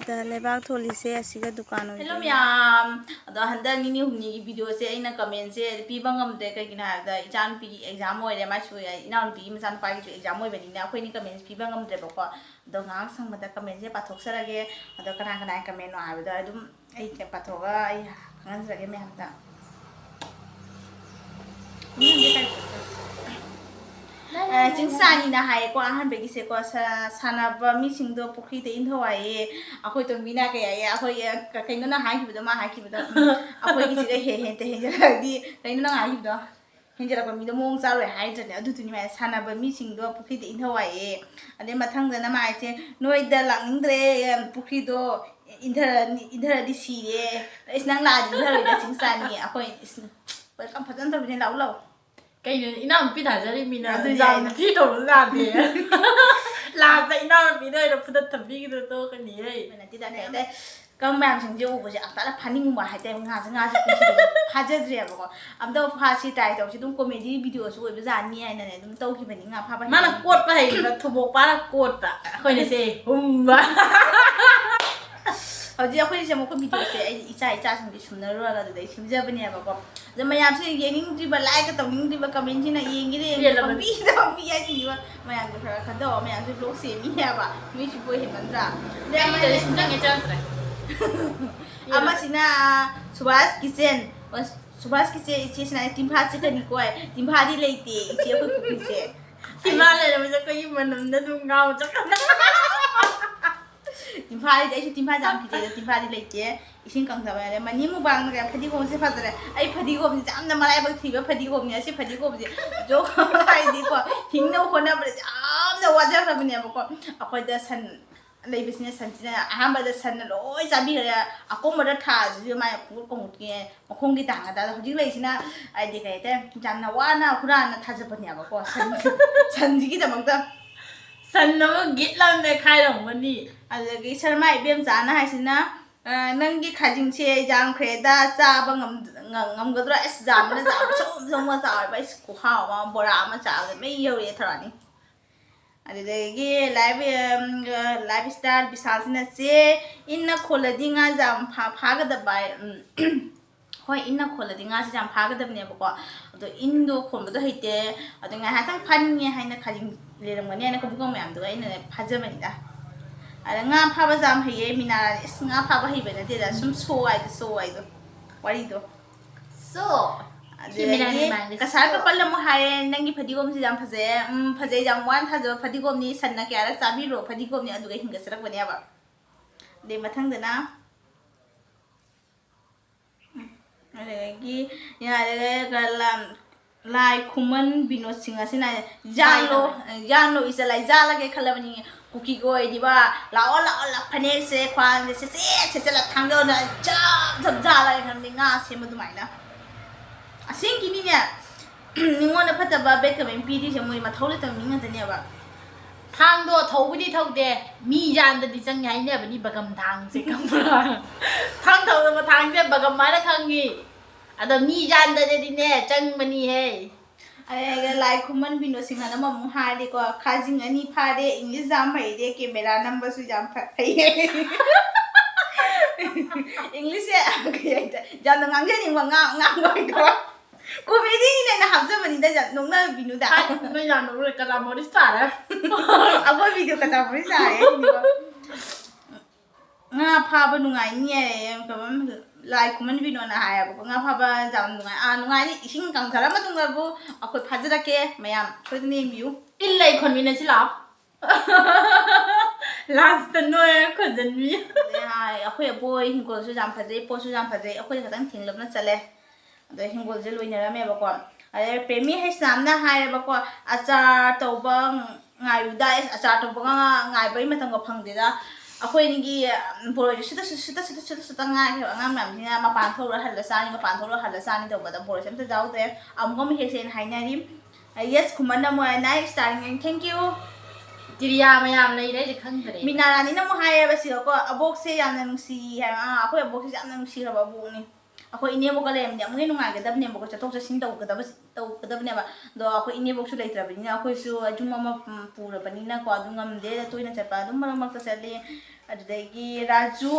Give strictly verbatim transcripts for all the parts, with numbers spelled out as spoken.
ꯂꯩꯕꯥꯛ ꯊꯣꯜꯂꯤꯁꯦ ꯑꯁꯤꯒ ꯗꯨꯀꯥꯟ ꯍꯦꯜꯂꯣ ꯑꯣꯏꯗꯣꯏꯅꯦ꯫ ꯃꯌꯥꯝ꯫ ꯑꯗꯣ ꯍꯟꯗꯛ ꯅꯤꯅꯤ ꯍꯨꯝꯅꯤꯒꯤ ꯚꯤꯗꯤꯑꯣꯁꯦ ꯑꯩꯅ ꯀꯃꯦꯟꯁꯦ ꯄꯤꯕ ꯉꯝꯗ꯭ꯔꯦ꯫ ꯀꯩꯒꯤꯅꯣ ꯍꯥꯏꯕꯗ ꯏꯆꯥꯅꯨꯄꯤꯒꯤ ꯑꯦꯛꯖꯥꯝ ꯑꯣꯏꯔꯦ, ꯃꯥꯏꯁꯨ ꯏꯅꯥꯎꯅꯨꯄꯤꯒꯤ ꯃꯆꯥꯅꯨꯄꯥꯒꯤꯁꯨ ꯑꯦꯛꯖꯥꯝ ꯑꯣꯏꯕꯅꯤꯅ ꯑꯩꯈꯣꯏꯅꯤ ꯀꯃꯦꯟꯁꯦ ꯄꯤꯕ ꯉꯝꯗ꯭ꯔꯦꯕꯀꯣ꯫ ꯑꯗꯣ ꯉꯥꯏꯍꯥꯛ ꯁꯪꯕꯗ ꯀꯃꯦꯟꯁꯦ ꯄꯥꯊꯣꯛꯆꯔꯒꯦ꯫ ꯑꯗꯣ ꯀꯅꯥ ꯀꯅꯥꯒꯤ ꯀꯃꯦꯟꯅꯣ ꯍꯥꯏꯕꯗꯣ ꯑꯗꯨꯝ ꯑꯩ ꯄꯥꯊꯣꯛꯑꯒ ꯑꯩ ꯈꯪꯍꯟꯖꯔꯒꯦ ꯃꯌꯥꯝꯗ꯫ ꯃꯤꯡꯁꯦ ꯀꯔꯤ ꯀꯧꯒꯦ? ꯑ, ꯆꯤꯡꯁꯥꯅꯤꯅ ꯍꯥꯏꯌꯦꯀꯣ, ꯑꯍꯥꯟꯕꯒꯤꯁꯦꯀꯣ, ꯁ-, ꯁꯥꯟꯅꯕ ꯃꯤꯁꯤꯡꯗꯣ ꯄꯨꯈ꯭ꯔꯤꯗ ꯏꯟꯊꯧ ꯍꯥꯏꯌꯦ꯫ ꯑꯩꯈꯣꯏ ꯇꯣꯝꯕꯤꯅ ꯀꯩ ꯍꯥꯏꯌꯦ? ꯑꯩꯈꯣꯏ, ꯑ, ꯀ-, ꯀꯩꯅꯣ ꯅꯪ ꯍꯥꯏꯈꯤꯕꯗꯣ, ꯃꯥ ꯍꯥꯏꯈꯤꯕꯗꯣ? ꯑꯩꯈꯣꯏꯒꯤꯁꯤꯒ ꯍꯦ-, ꯍꯦꯟꯇ ꯍꯦꯟꯖꯜꯂꯛꯑꯗꯤ, ꯀꯩꯅꯣ ꯅꯪ ꯍꯥꯏꯈꯤꯕꯗꯣ? ꯍꯦꯟꯖꯜꯂꯛꯄ ꯃꯤꯗꯣ ꯃꯑꯣꯡ ꯆꯥꯔꯣꯏ ꯍꯥꯏꯗ꯭ꯔꯅꯦ? ꯑꯗꯨꯗꯨꯅꯤ ꯃꯥꯅ ꯁꯥꯟꯅꯕ ꯃꯤꯁꯤꯡꯗꯣ ꯄꯨꯈ꯭ꯔꯤꯗ ꯏꯟꯊꯧ ꯍꯥꯏꯌꯦ꯫ ꯑꯗꯩ ꯃꯊꯪꯗꯅ ꯃꯥ ꯍꯥꯏꯁꯦ, "ꯅꯣꯏꯗ ꯂꯥꯛꯅꯤꯡꯗ꯭ꯔꯦ, ꯄꯨꯈ꯭ꯔꯤꯗꯣ ꯏꯟꯊꯔꯅꯤ, ꯏꯟꯊꯔꯗꯤ ꯁꯤꯔꯦ꯫ ꯑꯩꯁ, ꯅꯪ ꯂꯥꯛꯑꯗꯤ ꯏꯟꯊꯔꯣꯏꯗ ꯆꯤꯡꯁꯥꯅꯤ꯫ ꯑꯩꯈꯣꯏ ꯏꯁ, welcome ꯐꯖꯅ ꯇꯧꯕꯤꯅꯦ, ꯂꯥꯛꯎ, ꯂꯥꯛꯎ꯫" ꯀꯩꯅꯣ, ꯏꯅꯥꯎꯅꯨꯄꯤ ꯊꯥꯖꯔꯤꯃꯤꯅ ꯑꯗꯨꯅꯦ ꯖꯥꯝ ꯑꯩꯅ ꯊꯤ ꯇꯧꯕ ꯌꯥꯗꯦ꯫ ꯂꯥꯁꯇ ꯏꯅꯥꯎꯅꯨꯄꯤꯗ ꯑꯣꯏꯅ ꯐꯨꯗꯠ ꯊꯝꯕꯤꯒꯗ꯭ꯔꯥ ꯇꯣꯛꯀꯅꯤꯍꯦ꯫ ꯑꯩꯈꯣꯏꯅ ꯇꯤꯗ ꯀꯩ ꯍꯥꯏꯇꯥꯔꯦ, ꯀꯪ ꯃꯌꯥꯝꯁꯤꯡꯁꯦ ꯎꯕꯁꯦ ꯌꯥꯝ ꯀꯟꯅ ꯐꯥꯅꯤꯡꯕ ꯍꯥꯏꯇꯥꯔꯦ꯫ ꯉꯥꯁꯦ, ꯉꯥꯁꯦ ꯄꯨꯟꯁꯤꯗ ꯐꯥꯖꯗ꯭ꯔꯤꯑꯕꯀꯣ꯫ ꯑꯝꯇ ꯐꯥꯁꯤ, try ꯇꯧꯁꯤ, ꯑꯗꯨꯝ comedy videoꯁꯨ ꯑꯣꯏꯕꯖꯥꯠꯅꯤ ꯍꯥꯏꯅꯅꯦ ꯑꯗꯨꯝ ꯇꯧꯈꯤꯕꯅꯤ ꯉꯥ ꯐꯥꯕ ꯃꯥꯅ ꯍꯩꯇꯕꯅꯤ꯫ ꯀꯣꯠꯄ ꯍꯩꯕ, ꯊꯨꯝꯃꯣꯛ ꯄꯥꯔ ꯀꯣꯠꯄ, ꯑꯩꯈꯣꯏꯅ ꯁꯦ ꯍꯨꯝꯕ꯫ ꯍꯧꯖꯤꯛ ꯑꯩꯈꯣꯏꯅ ꯁꯦꯝꯃꯛꯄ videoꯁꯦ ꯑꯩ ꯏꯆꯥ ꯏꯆꯥꯁꯤꯡꯗꯤ ꯁꯨꯝꯅꯔꯨꯔꯒ ꯑꯗꯨꯗꯩ ꯁꯦꯝꯖꯕꯅꯦꯕꯀꯣ꯫ ꯑꯗꯣ ꯃꯌꯥꯝꯁꯦ ꯌꯦꯡꯅꯤꯡꯗ꯭ꯔꯤꯕ, likeꯀ ꯇꯧꯅꯤꯡꯗ꯭ꯔꯤꯕ, commentꯁꯤꯅ ꯌꯦꯡꯒꯦꯔ ꯌꯦꯡꯒꯦꯔ ꯄꯦꯜꯂꯕꯅꯤ꯫ ꯄꯪꯄꯤꯗ ꯄꯪꯄꯤ ꯍꯥꯏꯁꯤꯅꯦꯕ꯫ ꯃꯌꯥꯝꯁꯨ ꯈꯔ ꯈꯟꯊꯧ, ꯃꯌꯥꯝꯁꯨ vlog ꯁꯦꯝꯃꯤꯅꯦꯕ, ꯅꯣꯏꯁꯤꯕꯨ ꯍꯦꯟꯃꯟꯗ꯭ꯔꯥ? ꯑꯗꯩ ꯑꯩ ꯑꯃꯅ ꯂꯩꯔꯦ ꯁꯨꯝ ꯆꯪꯉꯦ, ꯆꯪꯉꯛꯇ꯭ꯔꯦ꯫ ꯑꯃꯁꯤꯅ ꯁꯨꯕꯥꯁ ꯀꯤꯆꯟ, ꯁꯨꯕꯥꯁ ꯀꯤꯆꯟ ꯏꯆꯦꯁꯤꯅ ꯇꯤꯝꯐꯥ ꯆꯠꯀꯅꯤꯀꯣ꯫ ꯇꯤꯝꯐꯥꯗꯤ ꯂꯩꯇꯦ ꯏꯆꯦ, ꯑꯩꯈꯣꯏ ꯄꯨꯈ꯭ꯔꯤꯁꯦ꯫ ꯇꯤꯝꯐꯥ ꯂꯩꯔꯝꯕꯁꯦ ꯑꯩꯈꯣꯏꯒꯤ ꯃꯅꯝꯗ ꯑꯗꯨꯝ ꯉꯥꯎ ꯆꯠꯈ꯭ꯔꯦ꯫ ꯇꯤꯝꯐꯥꯗꯤ ꯑꯩꯁꯨ ꯇꯤꯝꯐꯥ ꯆꯥꯝꯈꯤꯗꯦ, ꯑꯗꯣ ꯇꯤꯝꯐꯥꯗꯤ ꯂꯩꯇꯦ꯫ ꯏꯁꯤꯡ ꯀꯪꯗꯕ ꯌꯥꯗꯦ꯫ ꯃꯅꯤ ꯃꯨꯛꯕꯥꯡꯅ ꯀꯌꯥ ꯐꯗꯤꯒꯣꯝꯁꯦ ꯐꯖꯔꯦ꯫ ꯑꯩ ꯐꯗꯤꯒꯣꯝꯁꯦ ꯌꯥꯝꯅ ꯃꯔꯥꯏꯕꯛ ꯊꯤꯕ ꯐꯗꯤꯒꯣꯝꯅꯦ꯫ ꯑꯁꯤ ꯐꯗꯤꯒꯣꯝꯁꯦ ꯖꯣ ꯍꯥꯏꯗꯤꯀꯣ, ꯍꯤꯡꯅꯕ ꯍꯣꯠꯅꯕꯗ ꯌꯥꯝꯅ ꯋꯥꯖꯈ꯭ꯔꯕꯅꯦꯕꯀꯣ꯫ ꯑꯩꯈꯣꯏꯗ ꯁꯟ ꯂꯩꯕꯁꯤꯅ ꯁꯟꯁꯤꯅ ꯑꯍꯥꯟꯕꯗ ꯁꯟꯅ ꯂꯣꯏ ꯆꯥꯕꯤꯈ꯭ꯔꯦ꯫ ꯑꯀꯣꯟꯕꯗ ꯊꯥꯁꯤꯁꯨ ꯃꯥꯏ ꯈꯣꯡꯎꯞ ꯈꯣꯡꯎꯞꯀꯤ ꯃꯈꯣꯡꯒꯤ ꯇꯥꯡꯒꯗ ꯍꯧꯖꯤꯛ ꯂꯩꯁꯤꯅ ꯍꯥꯏꯗꯤ ꯀꯩ ꯍꯥꯏꯇꯥꯔꯦ, ꯌꯥꯝꯅ ꯋꯥꯅ ꯍꯨꯔꯥꯟꯅ ꯊꯥꯖꯕꯅꯦꯕꯀꯣ, ꯁꯟ-, ꯁꯟꯁꯤꯒꯤꯗꯃꯛꯇ꯫ ꯁꯟ ꯑꯃ ꯒꯤꯠ ꯂꯥꯎꯅ ꯅꯩꯈꯥꯏꯔꯝꯒꯅꯤ꯫ ꯑꯗꯨꯗꯒꯤ ꯁꯔꯃꯥ ꯏꯕꯦꯝꯆꯥꯅ ꯍꯥꯏꯁꯤꯅ, "ꯑ, ꯅꯪꯒꯤ ꯈꯥꯖꯤꯡꯁꯦ ꯌꯥꯝꯈ꯭ꯔꯦꯗ, ꯆꯥꯕ ꯉꯝ-, ꯉ-, ꯉꯝꯒꯗ꯭ꯔꯣ?" ꯑꯁ, ꯌꯥꯝꯕꯅ ꯌꯥꯝ ꯁꯣꯝ ꯁꯣꯝꯒ ꯆꯥꯎꯋꯦꯕ꯫ ꯑꯩꯁ, ꯈꯨꯍꯥꯎ ꯑꯃ, ꯕꯣꯔꯥ ꯑꯃ ꯆꯥꯕꯗ ꯃꯩ ꯌꯧꯔꯛꯑꯦ ꯊꯧꯔꯥꯅꯤ꯫ ꯑꯗꯨꯗꯒꯤ ꯂꯥꯏꯐ ꯂꯥꯏꯐ ꯏꯁꯇꯥꯏꯜ ꯕꯤꯁꯥꯜꯁꯤꯅ, "ꯆꯦ, ꯏꯟꯅ ꯈꯣꯜꯂꯗꯤ ꯉꯥꯁꯦ ꯌꯥꯝ ꯐꯥ- ꯐꯥꯒꯗꯕ ꯍꯥꯏ-, ꯎꯝ, ꯍꯣꯏ, ꯏꯟꯅ ꯈꯣꯜꯂꯗꯤ ꯉꯥꯁꯦ ꯌꯥꯝ ꯐꯥꯒꯗꯕꯅꯦꯕꯀꯣ, ꯑꯗꯣ ꯏꯟꯗꯣ ꯈꯣꯟꯕꯗꯣ ꯍꯩꯇꯦ, ꯑꯗꯣ ꯉꯥꯏꯍꯥꯛꯇꯪ ꯐꯥꯅꯤꯡꯉꯦ ꯍꯥꯏꯅ ꯈꯜꯂꯤ-, ꯂꯩꯔꯝꯒꯅꯤ ꯍꯥꯏꯅ ꯀꯕꯣꯀꯪ ꯃꯌꯥꯝꯗꯨꯒ ꯑꯩꯅꯅꯦ ꯐꯥꯖꯕꯅꯤꯗ꯫ ꯑꯗ ꯉꯥ ꯐꯥꯕꯁꯦ ꯌꯥꯝ ꯍꯩꯌꯦ ꯃꯤꯅꯥꯔꯥꯅꯤ꯫ ꯏꯁ, ꯉꯥ ꯐꯥꯕ ꯍꯩꯕ ꯅꯠꯇꯦꯗ, ꯁꯨꯝ ꯁꯣ ꯍꯥꯏꯗꯣ, ꯁꯣ ꯍꯥꯏꯗꯣ, ꯋꯥꯔꯤꯗꯣ꯫ ꯁꯣ꯫ ꯁꯤ ꯃꯤꯅꯥꯔꯥꯅꯤ ꯑꯗꯨꯗꯒꯤ ꯃꯥꯡꯗ ꯀꯁꯥꯔ ꯁꯣ꯫ ꯀꯄꯜ ꯑꯃꯨꯛ ꯍꯥꯏꯔꯦ, "ꯅꯪꯒꯤ ꯐꯗꯤꯒꯣꯝꯁꯦ ꯌꯥꯝ ꯐꯖꯩꯌꯦ꯫" ꯎꯝ, ꯐꯖꯩ, ꯌꯥꯝ ꯋꯥꯅ ꯊꯥꯖꯕ ꯐꯗꯤꯒꯣꯝꯅꯤ, ꯁꯟꯅ ꯀꯌꯥꯔꯛ ꯆꯥꯕꯤꯔꯣ ꯐꯗꯤꯒꯣꯝꯅꯤ, ꯑꯗꯨꯒ ꯍꯤꯡꯒꯠꯆꯔꯛꯄꯅꯦꯕ꯫ ꯑꯗꯩ ꯃꯊꯪꯗꯅ, ꯎꯝ, ꯑꯗꯨꯗꯒꯤ ꯌꯥꯔꯒ ꯂꯥꯏ ꯈꯨꯃꯟ ꯕꯤꯅꯣꯗ ꯁꯤꯡ ꯑꯁꯤꯅ, "ꯌꯥꯜꯂꯣ, ꯌꯥꯜꯂꯣ ꯏꯆꯜ, ꯑꯩ ꯌꯥꯜꯂꯒꯦ ꯈꯜꯂꯕꯅꯤ꯫ ꯀꯨꯀꯤꯒ ꯑꯣꯏꯔꯗꯤꯕ, ꯂꯥꯛꯑꯣ, ꯂꯥꯛꯑꯣ, ꯂꯥꯛꯑꯣ, ꯐꯅꯦꯛꯁꯦ ꯈ꯭ꯋꯥꯡꯁꯦ ꯁꯦꯠꯆꯦ ꯁꯦꯠꯆꯜꯂ ꯊꯥꯡꯒꯧꯅ ꯖꯞ ꯖꯞ ꯖꯥꯜꯂꯒ ꯈꯪꯗꯦ ꯉꯥ ꯁꯦꯝꯕ ꯑꯗꯨꯃꯥꯏꯅ"꯫ ꯑꯁꯦꯡꯀꯤꯅꯤꯅꯦ꯫ ꯃꯤꯉꯣꯟꯗ ꯐꯠꯇꯕ bad comment ꯄꯤꯔꯤꯁꯦ ꯃꯣꯏ ꯃꯊꯧ ꯂꯩꯇꯕ ꯃꯤ ꯉꯥꯛꯇꯅꯦꯕ꯫ ꯊꯥꯡꯗꯣ ꯊꯧꯕꯗꯤ ꯊꯧꯗꯦ, ꯃꯤ ꯌꯥꯟꯗꯗꯤ ꯆꯪꯉꯦ ꯍꯥꯏꯅꯕꯅꯤ ꯕꯒꯝ ꯊꯥꯡꯁꯦ, ꯈꯪꯕ꯭ꯔꯥ? ꯊꯥꯡ ꯊꯧꯗꯕ ꯊꯥꯡꯁꯦ ꯕꯒꯝ ꯍꯥꯏꯅ ꯈꯪꯉꯤ꯫ ꯑꯗꯣ ꯃꯤ ꯌꯥꯟꯗꯗꯤꯅꯦ ꯆꯪꯕꯅꯤꯍꯦ꯫ ꯑꯗꯩ ꯂꯥꯏ ꯈꯨꯃꯟ ꯕꯤꯅꯣꯗ ꯁꯤꯡꯍꯅ ꯑꯃꯃꯨꯛ ꯍꯥꯏꯔꯗꯤꯀꯣ, "ꯈꯥꯖꯤꯡ ꯑꯅꯤ ꯐꯥꯔꯦ, English ꯌꯥꯝ ꯍꯩꯔꯦ, camera ꯅꯝꯕꯁꯨ ꯌꯥꯝ ꯐ-, ꯍꯩꯌꯦ꯫" English ꯁꯦ ꯀꯩ ꯍꯥꯏꯇꯥꯔꯦ, ꯌꯥꯝꯅ ꯉꯥꯡꯖꯅꯤꯡꯕ ꯉꯥꯡ-, ꯉꯥꯡꯕ ꯍꯩꯇꯕ꯫ Comedy ꯒꯤꯅꯦꯅ ꯍꯥꯞꯆꯕꯅꯤꯗ, ꯌꯥꯝ ꯅꯣꯛꯅꯕꯤꯅꯨꯗ꯫ ꯍꯥꯏ, ꯅꯣꯏ ꯌꯥꯝ ꯅꯣꯛꯅꯔꯦ, ꯀꯂꯥ ꯃꯣꯔꯤꯁ ꯇꯥꯔꯦ꯫ ꯑꯩꯈꯣꯏ video ꯀꯂꯥ ꯃꯣꯔꯤꯁ ꯇꯥꯔꯦ ꯍꯥꯏꯁꯤꯅꯤꯀꯣ꯫ ꯉꯥ ꯐꯥꯕ ꯅꯨꯡꯉꯥꯏꯅꯤꯌꯦ, ꯀꯩꯅꯣꯝ, ꯂꯥꯏ ꯈꯨꯃꯟ ꯕꯤꯅꯣꯅ ꯍꯥꯏꯌꯦꯕꯀꯣ꯫ ꯉꯥ ꯐꯥꯕ ꯌꯥꯝ ꯅꯨꯡꯉꯥꯏ꯫ ꯑꯥ, ꯅꯨꯡꯉꯥꯏꯅꯤ꯫ ꯏꯁꯤꯡ ꯀꯪꯊꯔ ꯃꯇꯨꯡꯗꯕꯨ ꯑꯩꯈꯣꯏ ꯐꯥꯖꯔꯛꯀꯦ꯫ ꯃꯌꯥꯝ ꯁꯣꯏꯗꯅ ꯌꯦꯡꯕꯤꯌꯨ꯫ ꯏꯜ ꯂꯩ ꯈꯣꯟꯃꯤꯟꯅꯁꯤ ꯂꯥꯛꯑꯣ꯫ Last ꯇ ꯅꯣꯏꯔ ꯈꯣꯟꯖꯟꯕꯤ꯫ ꯑꯗꯩ ꯍꯥꯏ, ꯑꯩꯈꯣꯏ ꯑꯕꯣꯏ ꯍꯤꯡꯒꯣꯜꯁꯨ ꯌꯥꯝ ꯐꯖꯩ, ꯄꯣꯠꯁꯨ ꯌꯥꯝ ꯐꯖꯩ, ꯑꯩꯈꯣꯏ ꯈꯛꯇꯪ ꯊꯦꯡꯂꯞꯅ ꯆꯠꯂꯦ꯫ ꯑꯗꯣ ꯍꯤꯡꯒꯣꯜꯁꯦ ꯂꯣꯏꯅꯔꯝꯃꯦꯕꯀꯣ꯫ ꯑꯗꯩ ꯄ꯭ꯔꯦꯃꯤ ꯍꯩꯁꯅꯥꯝꯅ ꯍꯥꯏꯔꯦꯕꯀꯣ, "ꯑꯆꯥꯔ ꯇꯧꯕ ꯉꯥꯏꯔꯨꯗ, ꯑꯦ, ꯑꯆꯥꯔ ꯇꯧꯕꯒ ꯉꯥꯏꯕꯒꯤ ꯃꯇꯝꯒ ꯐꯪꯗꯦꯗ꯫" ꯑꯩꯈꯣꯏ ꯑꯅꯤꯒꯤ, ꯎꯝ, ꯕꯣꯔꯣꯏꯁꯦ ꯁꯨꯠꯇ, ꯁꯨꯠꯇ, ꯁꯨꯠꯇ, ꯁꯨꯠꯇ, ꯁꯨꯠꯇ ꯉꯥꯏꯈ꯭ꯔꯦꯕ꯫ ꯑꯉꯥꯡ ꯃꯌꯥꯝꯁꯤꯅ ꯃꯄꯥꯟ ꯊꯣꯛꯎꯔ ꯍꯜꯂ ꯆꯥꯅꯤ, ꯃꯄꯥꯟ ꯊꯣꯛꯎꯔ ꯍꯜꯂ ꯆꯥꯅꯤ ꯇꯧꯕꯗ ꯕꯣꯔꯣꯏꯁꯦ ꯑꯝꯇ ꯌꯥꯎꯗ꯭ꯔꯦ꯫ ꯑꯃꯨꯛ ꯑꯃꯨꯛ ꯍꯦꯛꯁꯦꯅ ꯍꯥꯏꯅꯔꯤ꯫ ꯌꯦꯁ ꯈꯨꯃꯟ ꯑꯃꯨꯛ ꯍꯥꯏ, "Nice timing, thank you." ꯇꯤꯔꯤꯌꯥ ꯃꯌꯥꯝ ꯂꯩꯔꯦ, ꯑꯩꯁꯦ ꯈꯪꯗ꯭ꯔꯦ꯫ ꯃꯤꯅꯥ ꯔꯥꯅꯤꯅ ꯑꯃꯨꯛ ꯍꯥꯏꯌꯦꯕ ꯁꯤꯗꯀꯣ, "ꯑꯕꯣꯛꯁꯦ ꯌꯥꯝꯅ ꯅꯨꯡꯁꯤ" ꯍꯥꯏꯕ꯫ ꯑꯥ, ꯑꯩꯈꯣꯏ ꯑꯕꯣꯛꯁꯦ ꯌꯥꯝꯅ ꯅꯨꯡꯁꯤꯔꯕ ꯑꯕꯣꯛꯅꯤ꯫ ꯑꯩꯈꯣꯏ ꯏꯅꯦꯕꯣꯛꯀ ꯂꯩꯔꯝꯗꯤ ꯑꯃꯨꯛ ꯍꯦꯟꯅ ꯅꯨꯡꯉꯥꯏꯒꯗꯕꯅꯦꯕꯀꯣ, ꯆꯠꯊꯣꯛ ꯆꯠꯁꯤꯟ ꯇꯧꯒꯗꯕ ꯇꯧꯒꯗꯕꯅꯦꯕ꯫ ꯑꯗꯣ ꯑꯩꯈꯣꯏ ꯏꯅꯦꯕꯣꯛꯁꯨ ꯂꯩꯇ꯭ꯔꯕꯅꯤꯅ ꯑꯩꯈꯣꯏꯁꯨ ꯌꯨꯝ ꯑꯃ, ꯎꯝ, ꯄꯨꯔꯕꯅꯤꯅꯀꯣ, ꯑꯗꯨ ꯉꯝꯗꯦ ꯇꯣꯏꯅ ꯆꯠꯄ꯫ ꯑꯗꯨꯝ ꯃꯔꯛ ꯃꯔꯛꯇ ꯆꯠꯂꯤ꯫ ꯑꯗꯨꯗꯒꯤ ꯔꯥꯖꯨ,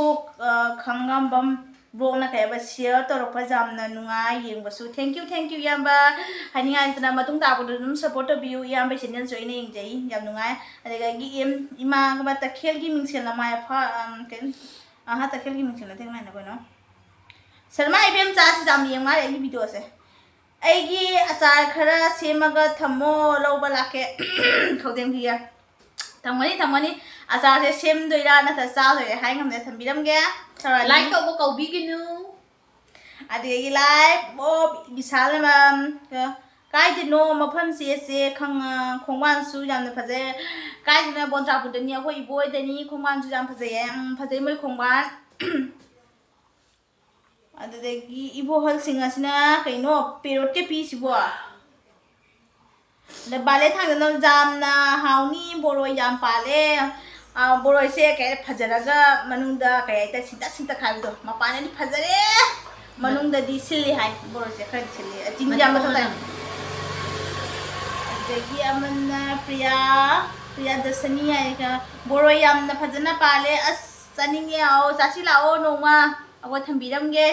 ꯑ, ꯈꯪꯉꯝꯕꯝ ꯕ꯭ꯂꯣꯛꯅ ꯀꯩ ꯍꯥꯏꯕ, ꯁꯤꯌꯔ ꯇꯧꯔꯛꯄ ꯌꯥꯝꯅ ꯅꯨꯡꯉꯥꯏ ꯌꯦꯡꯕꯁꯨ꯫ Thank you, thank you, ꯏꯌꯥꯝꯕ꯫ ꯍꯥꯏꯅꯤꯡꯉꯥꯏ ꯂꯩꯇꯅ ꯃꯇꯨꯡ ꯇꯥꯕꯗꯁꯨ ꯑꯗꯨꯝ ꯁꯞꯄꯣꯔꯠ ꯇꯧꯕꯤꯌꯨ꯫ ꯏꯌꯥꯝꯕꯒꯤ ꯆꯦꯅꯦꯜꯁꯨ ꯑꯩꯅ ꯌꯦꯡꯖꯩ, ꯌꯥꯝ ꯅꯨꯡꯉꯥꯏ꯫ ꯑꯗꯨꯗꯒꯤ ꯏꯝ-, ꯏꯃꯥ ꯇꯈꯦꯜꯒꯤ ꯃꯤꯡꯁꯦꯜ ꯑꯃ ꯐ-, ꯑꯝ, ꯀꯩꯅꯣ, ꯑꯍ, ꯇꯈꯦꯜꯒꯤ ꯃꯤꯡꯁꯦꯜ ꯅꯠꯇꯦ, ꯀꯃꯥꯏꯅ ꯀꯩꯅꯣ? ꯁꯔꯃꯥ ꯏꯕꯦꯝꯆꯥꯁꯤ ꯌꯥꯝ ꯌꯦꯡ ꯃꯥꯜꯂꯦ ꯑꯩꯒꯤ ꯚꯤꯗꯤꯑꯣꯁꯦ꯫ ꯑꯩꯒꯤ ꯑꯆꯥꯔ ꯈꯔ ꯁꯦꯝꯃꯒ ꯊꯝꯃꯣ, ꯂꯧꯕ ꯂꯥꯛꯀꯦ꯫ ꯈꯧꯗꯦꯝ ꯄꯤꯒꯦ꯫ ꯊꯝꯒꯅꯤ, ꯊꯝꯒꯅꯤ꯫ ꯑꯆꯥꯔꯁꯦ ꯁꯦꯝꯗꯣꯏꯔꯥ ꯅꯠꯇ꯭ꯔꯒ ꯆꯥꯗꯣꯏꯔꯥ ꯍꯥꯏ ꯉꯝꯗꯦ꯫ ꯊꯝꯕꯤꯔꯝꯒꯦ꯫ ꯁꯔꯥꯅꯤ꯫ ꯂꯥꯏꯛ ꯇꯧꯕ ꯀꯧꯕꯤꯒꯅꯨ꯫ ꯑꯗꯨꯗꯒꯤ ꯂꯥꯏꯛ, ꯑꯣ, ꯕꯤꯁꯥꯜ, ꯎꯝ, ꯀꯥꯏꯗꯅꯣ ꯃꯐꯝꯁꯦ, ꯆꯦ ꯈꯪ-, ꯈꯣꯡꯕꯥꯟꯁꯨ ꯌꯥꯝꯅ ꯐꯖꯩ꯫ ꯀꯥꯏꯗꯅꯣ? ꯕꯣꯟꯇ꯭ꯔꯥꯄꯨꯔꯗꯅꯤ, ꯑꯩꯈꯣꯏ ꯏꯕꯣꯏꯗꯅꯤ꯫ ꯈꯣꯡꯕꯥꯟꯁꯨ ꯌꯥꯝ ꯐꯖꯩꯌꯦ꯫ ꯎꯝ, ꯐꯖꯩ ꯃꯣꯏ ꯈꯣꯡꯕꯥꯟ꯫ ꯑꯗꯨꯗꯒꯤ ꯏꯕꯣꯍꯜꯁꯤꯡ ꯑꯁꯤꯅ ꯀꯩꯅꯣ ꯄꯦꯔꯣꯠꯀ ꯄꯤꯁꯤꯕꯣ? ꯑꯗ ꯕꯥꯂꯦ ꯊꯥꯡꯖꯅꯝ ꯌꯥꯝꯅ ꯍꯥꯎꯅꯤ, ꯕꯣꯔꯣꯏ ꯌꯥꯝ ꯄꯥꯜꯂꯦ꯫ ꯑ, ꯕꯣꯔꯣꯏꯁꯦ ꯀꯩ ꯍꯥꯏ, ꯐꯖꯔꯒ ꯃꯅꯨꯡꯗ ꯀꯩ ꯍꯥꯏꯇꯥꯔꯦ, ꯁꯤꯟꯇꯛ ꯁꯤꯟꯇꯛ ꯍꯥꯏꯕꯗꯣ, ꯃꯄꯥꯟꯗꯗꯤ ꯐꯖꯔꯦ, ꯃꯅꯨꯡꯗꯗꯤ ꯁꯤꯜꯂꯤ ꯍꯥꯏ꯫ ꯕꯣꯔꯣꯏꯁꯦ ꯈꯔꯗꯤ ꯁꯤꯜꯂꯤ꯫ ꯆꯤꯅꯤ ꯌꯥꯝ ꯃꯊꯧ ꯇꯥꯏ꯫ ꯑꯗꯒꯤ ꯑꯃꯅ ꯄ꯭ꯔꯤꯌꯥ, ꯄ꯭ꯔꯤꯌꯥ ꯗꯁꯅꯤ ꯍꯥꯏꯔꯒ, ꯕꯣꯔꯣꯏ ꯌꯥꯝꯅ ꯐꯖꯅ ꯄꯥꯜꯂꯦ꯫ ꯑꯁ, ꯆꯥꯅꯤꯡꯉꯦ꯫ ꯑꯥꯎ, ꯆꯥꯁꯤ ꯂꯥꯛꯑꯣ ꯅꯣꯡꯃ꯫ ꯑꯩꯈꯣꯏ ꯊꯝꯕꯤꯔꯝꯒꯦ꯫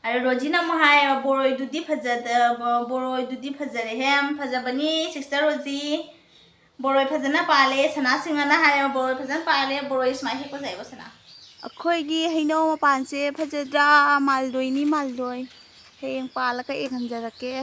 ꯑꯗꯣ ꯔꯣꯖꯤꯅ ꯑꯃꯨꯛ ꯍꯥꯏ, "ꯕꯣꯔꯣꯏꯗꯨꯗꯤ ꯐꯖꯗ-, ꯕꯣꯔꯣꯏꯗꯨꯗꯤ ꯐꯖꯔꯦꯍꯦ꯫" ꯌꯥꯝ ꯐꯖꯕꯅꯤ, ꯁꯤꯁꯇꯔ ꯔꯣꯖꯤ꯫ ꯕꯣꯔꯣꯏ ꯐꯖꯅ ꯄꯥꯜꯂꯦ꯫ ꯁꯅꯥ ꯁꯤꯡꯍꯅ ꯍꯥꯏ, "ꯕꯣꯔꯣꯏ ꯐꯖꯅ ꯄꯥꯜꯂꯦ, ꯕꯣꯔꯣꯏ ꯁꯨꯃꯥꯏꯅ ꯍꯦꯛꯄ ꯐꯖꯩꯕ, ꯁꯅꯥ?" ꯑꯩꯈꯣꯏꯒꯤ ꯍꯩꯅꯧ ꯃꯄꯥꯟꯁꯦ ꯐꯖꯗ꯭ꯔꯥ? ꯃꯥꯜꯂꯣꯏꯅꯤ, ꯃꯥꯜꯂꯣꯏ꯫ ꯍꯌꯦꯡ ꯄꯥꯜꯂꯒ ꯌꯦꯡꯍꯟꯖꯔꯛꯀꯦ꯫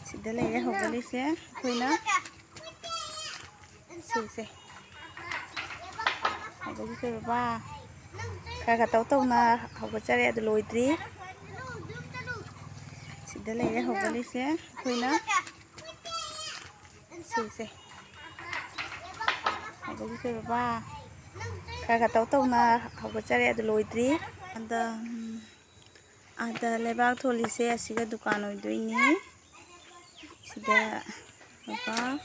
ꯁꯤꯗ ꯂꯩꯔꯦ ꯍꯧꯒꯠꯂꯤꯁꯦ ꯑꯩꯈꯣꯏꯅ꯫ ꯁꯤꯁꯦ꯫ ꯍꯧꯒꯠꯂꯤꯁꯦ ꯕꯕꯥ꯫ ꯈꯔ ꯈꯔ ꯇꯧ ꯇꯧꯅ ꯍꯧꯒꯠꯆꯔꯦ, ꯑꯗꯨ ꯂꯣꯏꯗ꯭ꯔꯤ꯫ ꯁꯤꯗ ꯂꯩꯔꯦ ꯍꯧꯒꯠꯂꯤꯁꯦ ꯑꯩꯈꯣꯏꯅ꯫ ꯁꯤꯁꯦ꯫ ꯍꯧꯒꯠꯂꯤꯁꯦ ꯕꯕꯥ꯫ ꯈꯔ ꯈꯔ ꯇꯧ ꯇꯧꯅ ꯍꯧꯒꯠꯆꯔꯦ, ꯑꯗꯨ ꯂꯣꯏꯗ꯭ꯔꯤ꯫ ꯑꯗ, ꯎꯝ, ꯑꯗ ꯂꯩꯕꯥꯛ ꯊꯣꯜꯂꯤꯁꯦ ꯑꯁꯤꯒ ꯗꯨꯀꯥꯟ ꯑꯣꯏꯗꯣꯏꯅꯤ꯫ ꯁꯤꯗ ꯕꯕꯥ,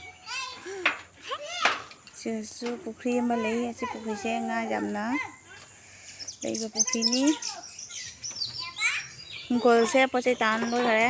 ꯁꯤꯗꯁꯨ ꯄꯨꯈ꯭ꯔꯤ ꯑꯃ ꯂꯩ꯫ ꯑꯁꯤ ꯄꯨꯈ꯭ꯔꯤꯁꯦ ꯉꯥ ꯌꯥꯝꯅ ꯂꯩꯕ ꯄꯨꯈ꯭ꯔꯤꯅꯤ꯫ ꯍꯤꯡꯈꯣꯜꯁꯦ ꯄꯣꯠ ꯆꯩ ꯇꯥꯅ ꯂꯣꯏꯈꯔꯦ꯫